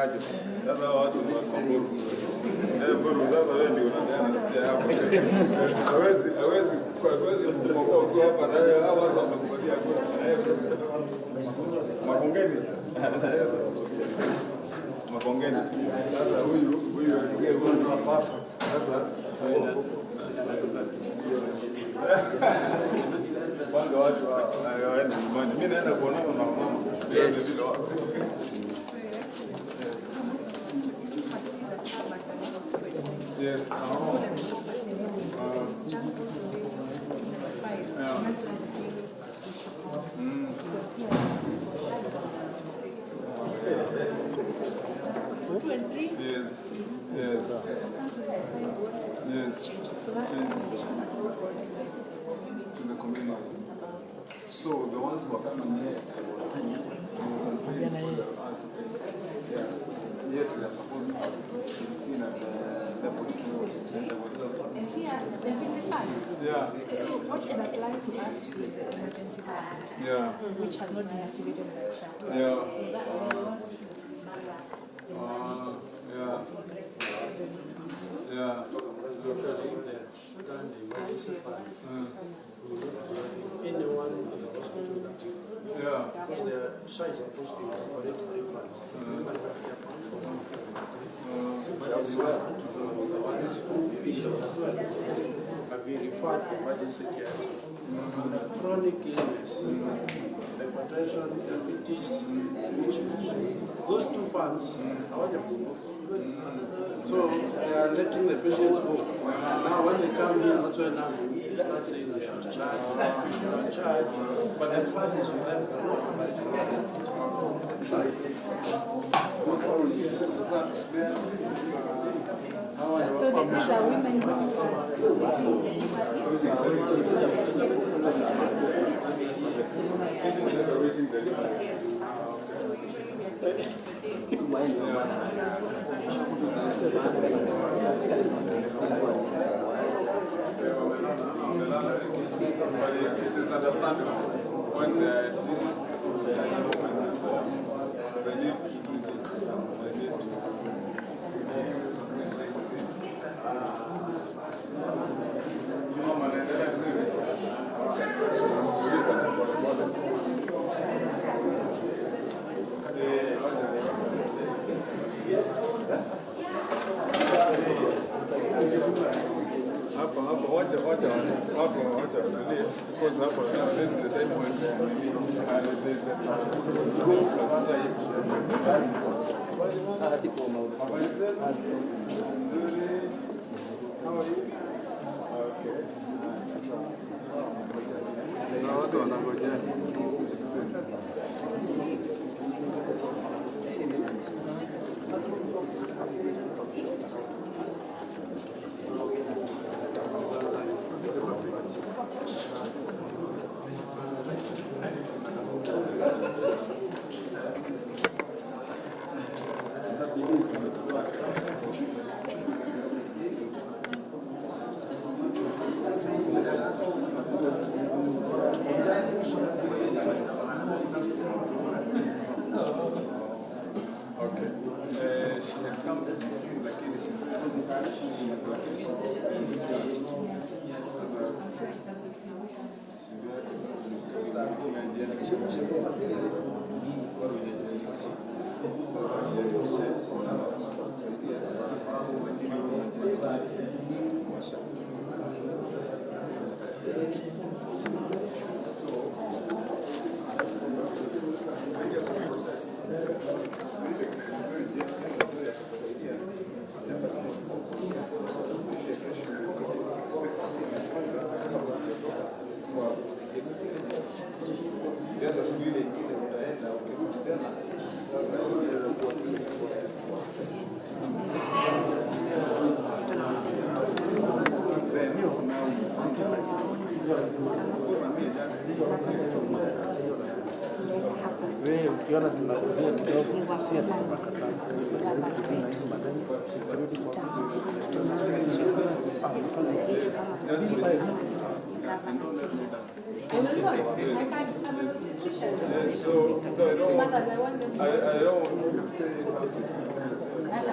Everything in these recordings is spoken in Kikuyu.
nacho. Sasa hao watu ni watu wa Boru. Eh, Boru sasa wewe ndio unapeana pia hapo. Hawezi kukomboa tu hapa na wewe hao watu wamekupatia kura. Eh, Makongeni. Makongeni. Sasa huyu mzee huyu hapa. Sasa panga watu waende nyumbani. Mimi naenda kuonana na mama. Yes. Vile wako. Yes. Oh. Yeah. Yes. Changes to the community. So the ones who are coming here will complain because they are asked to pay. Yeah. Yes, they are supposed to be seen at the political level. And here, they've been referred. Yeah. So what should apply to us is the emergency fund, which has not been activated by SHA. So that are the ones who should reimburse us the money for correct processes. Actually, if they had done the emergency fund, we would not be having anyone in the hospital that because the SHA is supposed to incorporate three funds. The primary healthcare fund for one, two, and three. Emergency fund for the ones who have been referred for emergency care. So, and the chronic illness, hypertension, diabetes, issues. Those two funds hawajafunguka. So they are letting the patients go. Now when they come here, that's when now they start saying we should charge, we should not charge. But the fund is with them, they're not providing. Sasa So these are women who are waiting delivery. Just awaiting delivery. Yes. So usually we are paying the day. But it is understandable when this movement is formed, they need to do this. They need to. Mama anaendelea vizuri. Tuliza pole pole. Eh, wacha. Hapa wacha hapa wacha watulie because hapa now this is the time when and there's a Habari zenu? Nzuri. How are you? Okay. Na watu wanangojea. Okay. She had come to be seen lakini lakini she's Sasa shida yake umejiandikisha kwa SHA? Bado hujajiandikisha. Sasa jiandikishe sana kusaidia lakini umejiandikisha kwa SHA. So kusaidia kwa process. Ile teknolojia nzuri ya kukusaidia hata kama ile kesho kwanza kama hujatoka kwa kuregister. Sasa siku ile ingine utaenda ukirudi tena sasa unaweza kuwa tu rahisi. Then now because I'm here just take it from there. Wewe ukiona tunakulia kidogo, si ati tunakataa. Tunajaribu kutumia hizo maneno, turudi kwa Just register. And don't let me down. I can't, I'm an obstetrician. Yes, so I don't want, I don't want you to say something.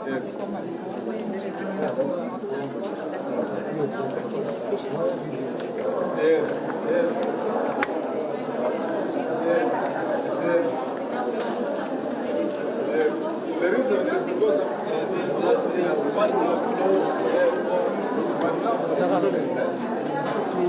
Yes. Yes, yes. Yes, yes. Yes. The reason is because of this was closed, yes. But now it's business to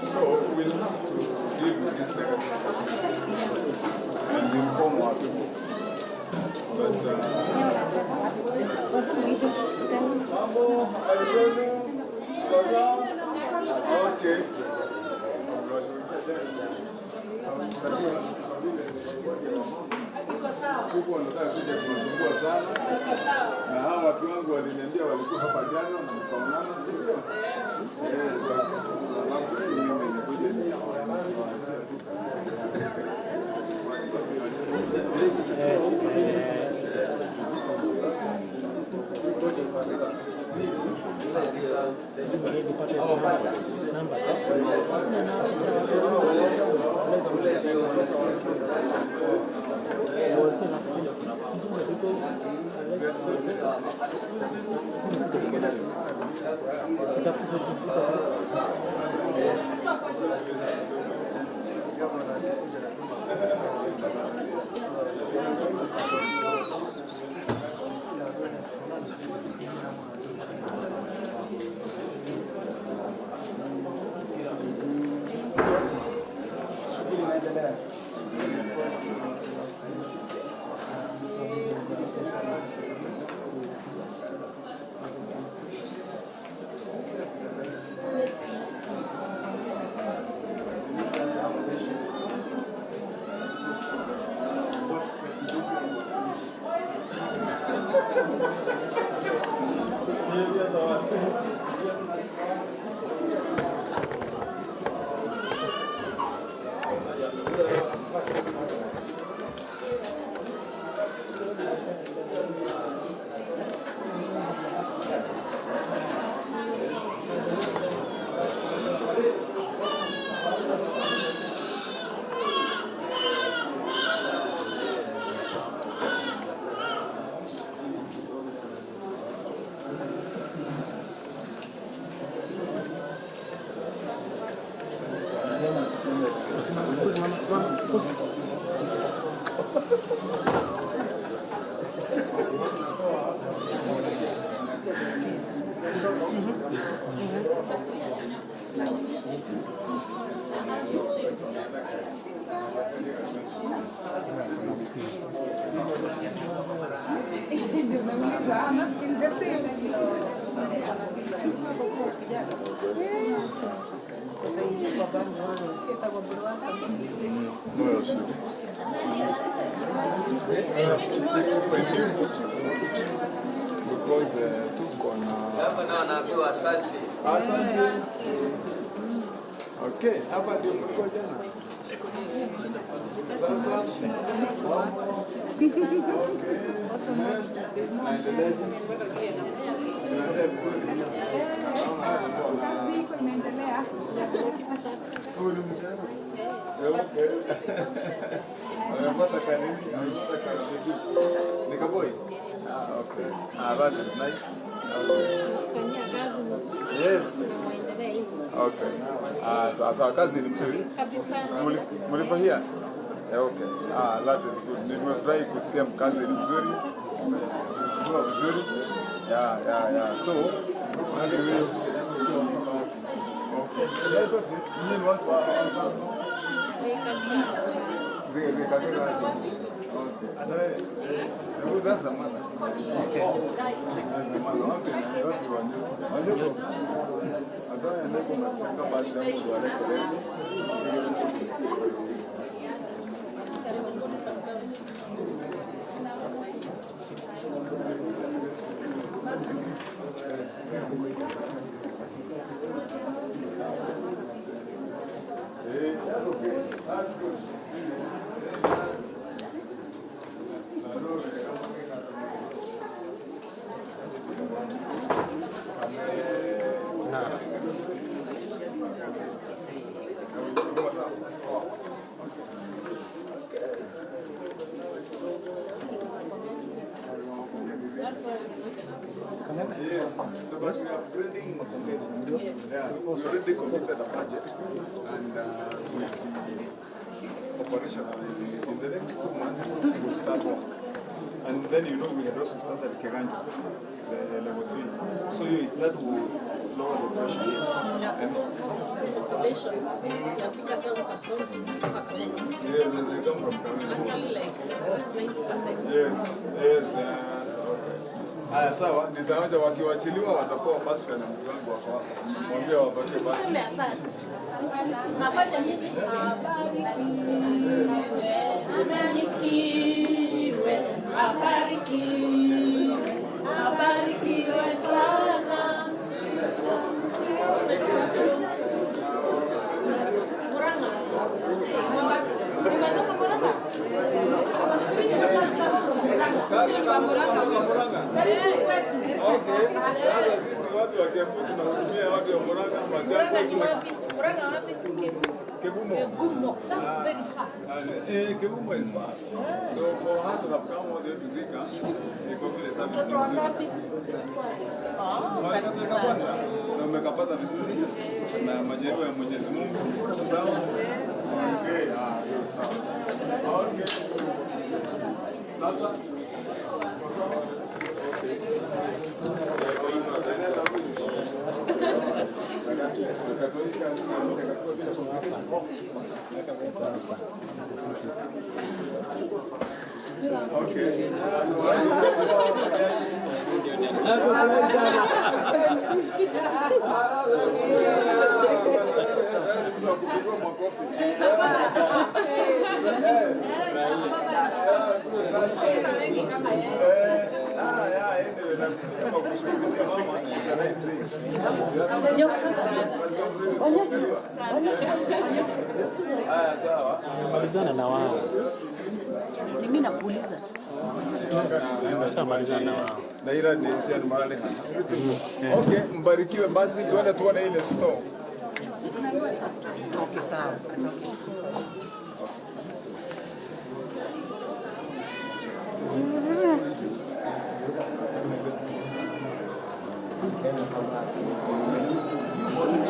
So we'll have to deal with this negative publicity and inform our people. But Mambo, habari zenu? Sawa? Okay. Huku wanataka kuja kunisumbua sana. Na hawa watu wangu waliniambia walikuwa hapa jana na mkaonana, si ndio? Eh, sasa sababu mimi nikuja ni Shughuli inaendelea. Ndio nauliza, I'm asking the same. No, sir. If I knew what you would, because tuko na Hapa nao anaambiwa asante. Asante. Okay, hapa ndio mlikuwa jana. Sasa. Okay. Naendeleaje? Naendelea vizuri. Kazi iko inaendelea. Huyu ni msichana? Okay. Amepata kanini? Amepata kanini? Ni kaboi? Ah, okay. Ah, that is nice. Okay. Fanyia kazi Yes. na muendelee hivyo Okay. Ah, sawa sawa, kazi ni mzuri. kabisa. Mlifurahia? Eh, okay. Ah, that is good. Nimefurahi kusikia kazi ni mzuri. Kwa vizuri. Yeah. So, okay. Nyinyi watu wa Okay. Hebu sasa mwana. Okay. Mwana wapi? Wapi wanyo? Wanyo. Hata ndeko nataka basi ndio wale. Eh, that's okay. That's good. Yes, so but we are building Makongeni. Yeah, we already committed a budget and we'll be operationalizing it. In the next 2 months, we'll start work. And then, you know, we had also started Keranjo, the level 3. So that will lower the pressure here. Yeah, And most of the population ya Thika Town sub-county kutoka Kameme. Yes, they come from Kameme. Actually like except 90%. Yes, okay. Haya, sawa, nitawacha wakiwachiliwa watakuwa basi na mtu wangu wako hapa. Mwambie wapatie basi. Sema asante. Nafanya nini? Abarikiwe, abarikiwe, abarikiwe sana. Murang'a. Umetoka Murang'a? Mimi nimetoka Murang'a. Murang'a. Murang'a. Karibu kwetu. Okay. Sasa sisi watu wa Kiambu tunahudumia watu wa Murang'a, Murang'a Machakos ni na wapi? Murang'a wapi? Kegumo. Kegumo. That's very far. And Kegumo is far. So for her to have come all the way to Thika, iko vile service ni Watoto mzuri. wangapi? Oh, Walikatoweka karibu sana. kwanza na umekapata vizuri na majaliwa ya Mwenyezi Mungu. Sawa? Okay, ah, sawa. Okay. Sasa okay. Okay. Kupigwa makofi. Ah, yeah, anyway, na kama kushughulikia mama is a nice thing. Haya, sawa. Malizana na wao. Ni mimi nakuuliza. Malizana na wao. Na ila ni marale. Okay, mbarikiwe basi tuende tuone ile store. Okay, sawa. It's okay.